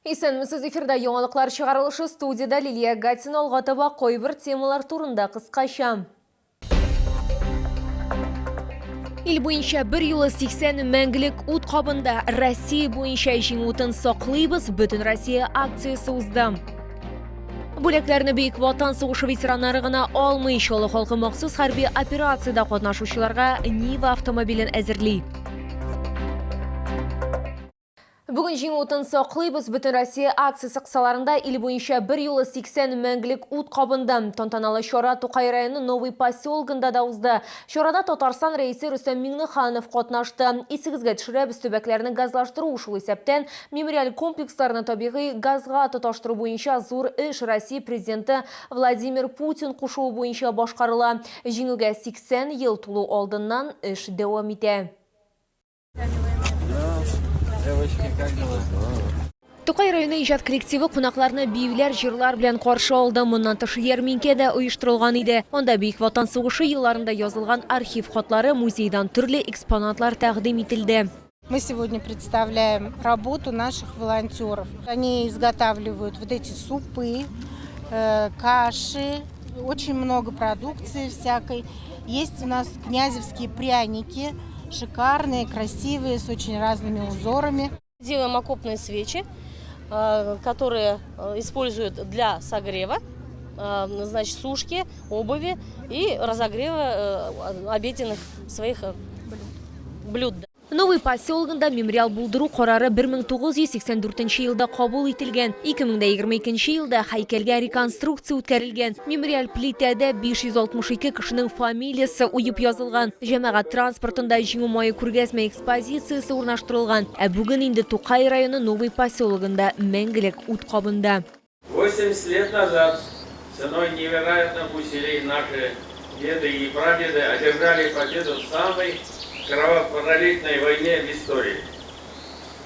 Исәнмесез, эфирда яңалыклар чыгарылышы, студиядә Лилия Гатина. Алга таба кайбер темалар турында кыскача. Ил буенча бер юлы 80 мәңгелек ут кабында. Россия буенча җиңү утын саклыйбыз бөтен Россия акциясе узды. Бүләкләрне Бөек Ватан сугышы ветераннары гына алмый. Чаллы халкы махсус хәрби операциядә катнашучыларга Нива автомобилен әзерли. Бүген Җиңү утын саклыйбыз Бөтенроссия акциясе кысаларында ил буенча берьюлы 80 мәңгелек ут кабынды. Тантаналы чара Тукай районы Новый поселогында да узды. Чарада Татарстан Рәисе Рөстәм Миңнеханов катнашты. Исегезгә төшерәбез, төбәкләрне газлаштыру, шул исәптән мемориаль комплексларны табигый газга тоташтыру буенча зур эш Россия Президенты Владимир Путин кушуы буенча башкарыла. Җиңүгә 80 ел тулу алдыннан эш дәвам итә. Тукай районы иҗат коллективы кунакларны биюләр, җырлар белән каршы алды. Моннан тыш ярминкә дә оештырылган иде. Анда Бөек Ватан сугышы елларында язылган архив хатлары, музейдан төрле экспонатлар тәкъдим ителде. Мы сегодня представляем работу наших волонтеров. Они изготавливают вот эти супы, каши, очень много продукции всякой. Есть у нас князевские пряники, шикарные, красивые, с очень разными узорами. Делаем окопные свечи, которые используют для согрева, значит, сушки, обуви и разогрева обеденных своих блюд. Новый поселогында мемориал булдыру карары 1984 елда кабул ителгән. 2022 елда һәйкәлгә реконструкция үткәрелгән. Мемориаль плитәдә 562 кешенең фамилиясе уеп язылган. Җәмәгать транспортында Җиңү мае күргәзмә экспозициясе урнаштырылган. Ә бүген инде Тукай районы Новый поселогында мәңгелек ут кабында. 80 лет назад ценой невероятных усилий наши деды и прадеды одержали победу в самой кровопролитной войне в истории.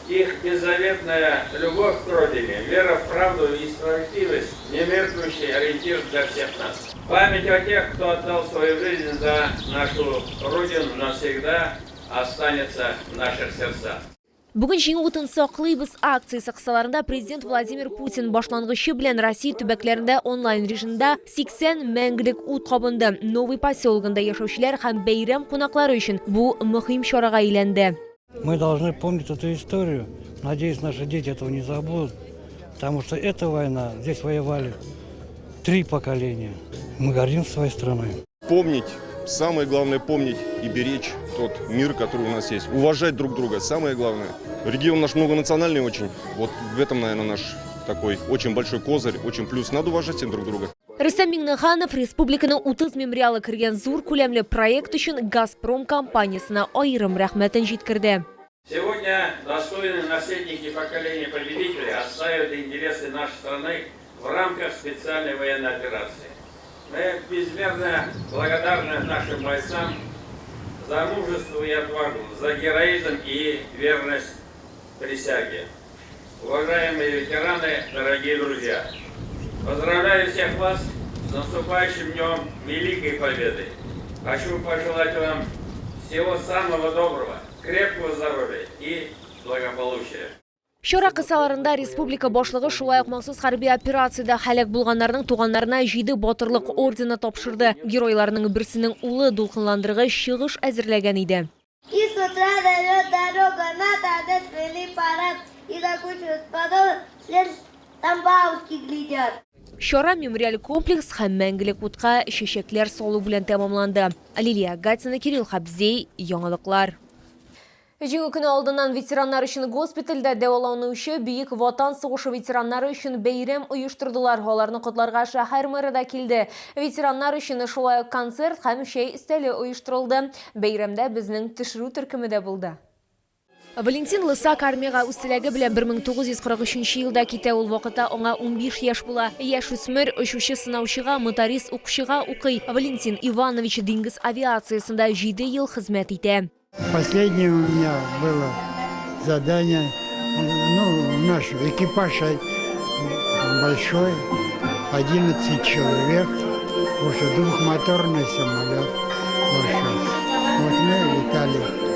Их беззаветная любовь к родине, вера в правду и справедливость – немеркнущий ориентир для всех нас. Память о тех, кто отдал свою жизнь за нашу Родину, навсегда останется в наших сердцах. Бүген Җиңү утын саклыйбыз акциясе кысаларында Президент Владимир Путин башлангычы белән Россия төбәкләрендә онлайн режимда 80 мәңгелек ут кабынды. Новый поселогында яшәүчеләр һәм бәйрәм кунаклары өчен бу мөһим чарага әйләнде. Мы должны помнить эту историю. Надеюсь, наши дети этого не забудут, потому что эта война, здесь воевали три поколения. Мы гордимся своей страной. Помнить, самое главное помнить и беречь тот мир, который у нас есть. Уважать друг друга, самое главное. Регион наш многонациональный очень. Вот в этом, наверное, наш такой очень большой козырь, очень плюс. Надо уважать всем друг друга. Рөстәм Миңнеханов республиканың 30 мемориалы кергән зур күләмле проект өчен Газпром компаниясенә аерым рәхмәтен җиткерде. Сегодня достойные наследники поколения победителей отстаивают интересы нашей страны в рамках специальной военной операции. Мы безмерно благодарны нашим бойцам за мужество и отвагу, за героизм и верность присяге. Уважаемые ветераны, дорогие друзья, поздравляю всех вас с наступающим днем Великой Победы. Хочу пожелать вам всего самого доброго, крепкого здоровья и благополучия. Чара кысаларында республика башлыгы шулай ук махсус хәрби операциядә һәлак булганнарның туганнарына җиде батырлык ордены тапшырды. Геройларның берсенең улы дулкынландыргыч чыгыш әзерләгән иде. И с утра дает дорога на торжественный парад, И закончилась подол, след там бабушки глядят. Чара мемориаль комплекс һәм мәңгелек утка чәчәкләр салу белән тәмамланды. Лилия Гатина, Кирилл Хабзей, Яңалыклар. Җиңү көне алдыннан ветераннар өчен госпитальдә дәваланучы Бөек Ватан сугышы ветераннары өчен бәйрәм оештырдылар. Аларны котларга шәһәр мэры да килде. Ветераннар өчен шулай ук концерт һәм чәй өстәле оештырылды. Бәйрәмдә безнең төшерү төркеме дә булды. Валентин Лысак армиягә үз теләге белән 1943 елда китә. Ул вакытта аңа 15 яшь була. Яшүсмер очучы-сынаучыга, моторист-укчыга укый. Валентин Иванович диңгез авиациясендә җиде ел хезмәт итә. Последнее у меня было задание, ну, наш экипаж большой, 11 человек, уже двухмоторный самолет вышел. Вот мы летали,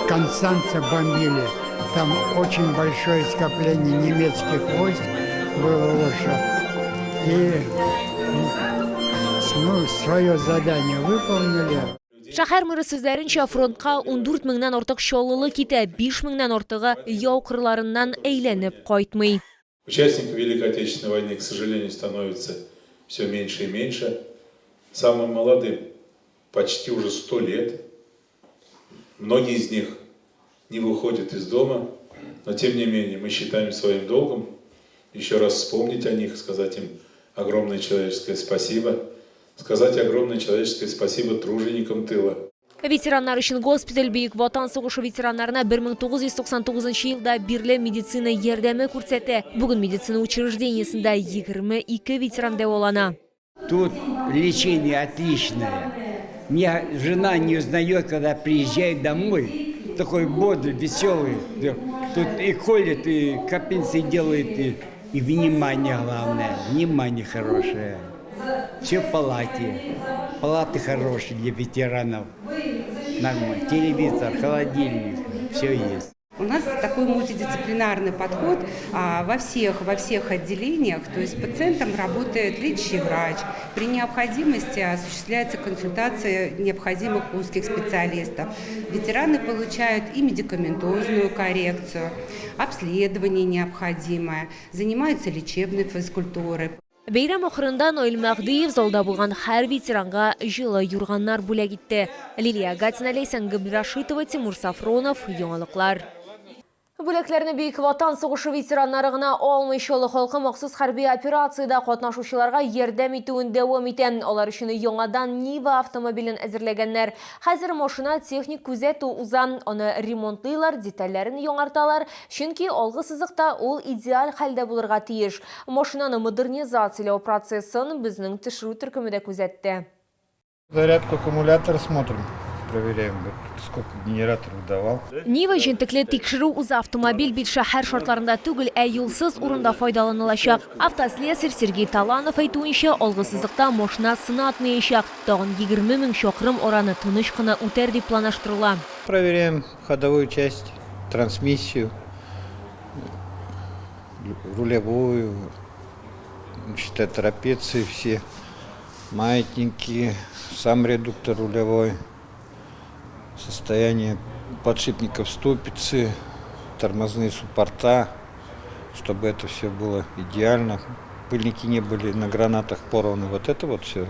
Констанца бомбили. Там очень большое скопление немецких войск было уже. И, ну, свое задание выполнили. Шәһәр мэры сүзләренчә, фронтка 14 меңнән артык чаллылы китә, 5 меңнән артыгы яу кырларыннан әйләнеп кайтмый. Участников Великой Отечественной войны, к сожалению, становится все меньше и меньше. Самым молодым почти уже 100 лет. Многие из них не выходят из дома, но тем не менее мы считаем своим долгом еще раз вспомнить о них, сказать им огромное человеческое спасибо, сказать огромное человеческое спасибо труженикам тыла. Ветераннар өчен госпиталь Бөек Ватан сугышы ветераннарына 1999 елда бирле медицина ярдәме күрсәтә. Бүген медицина учреждениесендә 22 ветеран дәвалана. Тут лечение отличное. Меня жена не узнает, когда приезжает домой. Такой бодрый, веселый. Тут и колет, и капельницы делает, и внимание главное. Внимание хорошее. Все в палате. Палаты хорошие для ветеранов. Нормально. Телевизор, холодильник, все есть. У нас такой мультидисциплинарный подход во всех отделениях, то есть с пациентом работает лечащий врач, при необходимости осуществляется консультация необходимых узких специалистов. Ветераны получают и медикаментозную коррекцию, обследование необходимое, занимаются лечебной физкультурой. Бәйрәм ахырында Наил Мәһдиев залда булган һәр ветеранга җылы юрганнар бүләк итте. Лилия Гатина, Ләйсән Габдрашитова, Тимур Сафронов, Яңалыклар. Бүләкләрне Бөек Ватан сугышы ветераннары гына алмый. Чаллы халкы махсус хәрби операциядә катнашучыларга ярдәм итүен дәвам итә. Алар өчен яңадан Нива автомобилен әзерләгәннәр. Хәзер машина техник күзәтү уза. Аны ремонтлыйлар, детальләрен яңарталар. Чөнки алгы сызыкта ул идеаль хәлдә булырга тиеш. Машинаны модернизацияләү процессын безнең төшерү төркеме дә күзәтте. Зарядку аккумулятора смотрим, проверяем, вот сколько генератор выдавал. Нива җентекле тикшерү уза. Автомобиль бит шәһәр шартларында түгел, ә юлсыз урында файдаланылачак. Автослесарь Сергей Таланов әйтүенчә, алгы сызыкта машина сынатмаячак. Тагын 20 мең чакрым араны тыныч кына үтәр дип планлаштырыла. Проверяем ходовую часть, трансмиссию, рулевую, значит, трапеции все, маятники, сам редуктор рулевой, состояние подшипников ступицы, тормозные суппорта, чтобы это все было идеально. Пыльники не были на гранатах порваны. Вот это вот все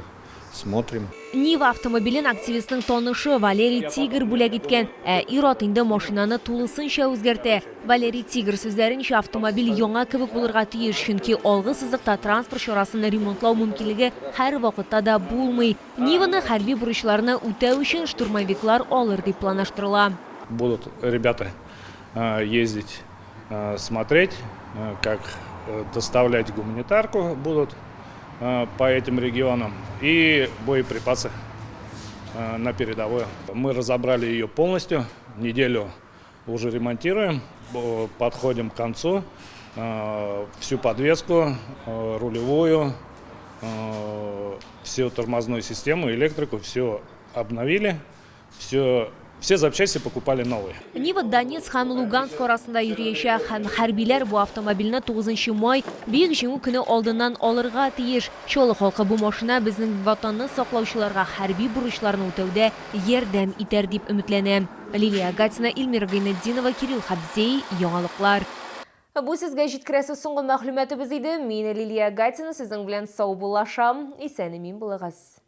смотрим. Нива автомобилен активистның танышы Валерий Тигр бүләк иткән, ә ир-ат инде машинаны тулысынча үзгәртә. Валерий Тигр сүзләренчә, автомобиль яңа кебек булырга тиеш, чөнки алгы сызыкта транспорт чарасын ремонтлау мөмкинлеге һәр вакытта да булмый. Ниваны хәрби бурычларны үтәү өчен штурмовиклар алыр дип планлаштырыла. Будут ребята ездить, смотреть, как доставлять гуманитарку будут по этим регионам и боеприпасы на передовую. Мы разобрали ее полностью, неделю уже ремонтируем, подходим к концу. Всю подвеску, рулевую, всю тормозную систему, электрику, все обновили, все запчасти покупали новые. Нива Донецк һәм Луганск арасында йөриячәк һәм хәрбиләр бу автомобильне 9 май Бөек Җиңү көне алдыннан алырга тиеш. Чаллы халкы бу машина безнең ватанны саклаучыларга хәрби бурычларны үтәүдә ярдәм итәр дип өметләнә. Лилия Гатина, Эльмира Гайнетдинова, Кирилл Хабзей, Яңалыклар. Бу сезгә җиткерәсе соңгы мәгълүматыбыз иде. Мин Лилия Гатина сезнең белән саубуллашам. Исән-имин булыгыз.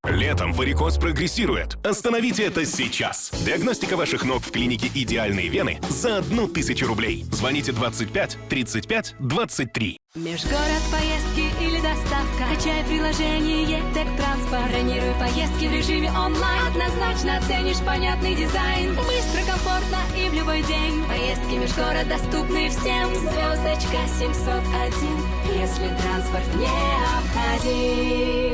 Летом варикоз прогрессирует. Остановите это сейчас. Диагностика ваших ног в клинике «Идеальные вены» за 1000 рублей. Звоните 25 35 23. Межгород поездки или доставка. Качай приложение Тег Транспорт. Бронируй поездки в режиме онлайн. Однозначно оценишь понятный дизайн. Быстро, комфортно и в любой день. Поездки межгород доступны всем. Звездочка 701. Если транспорт необходим.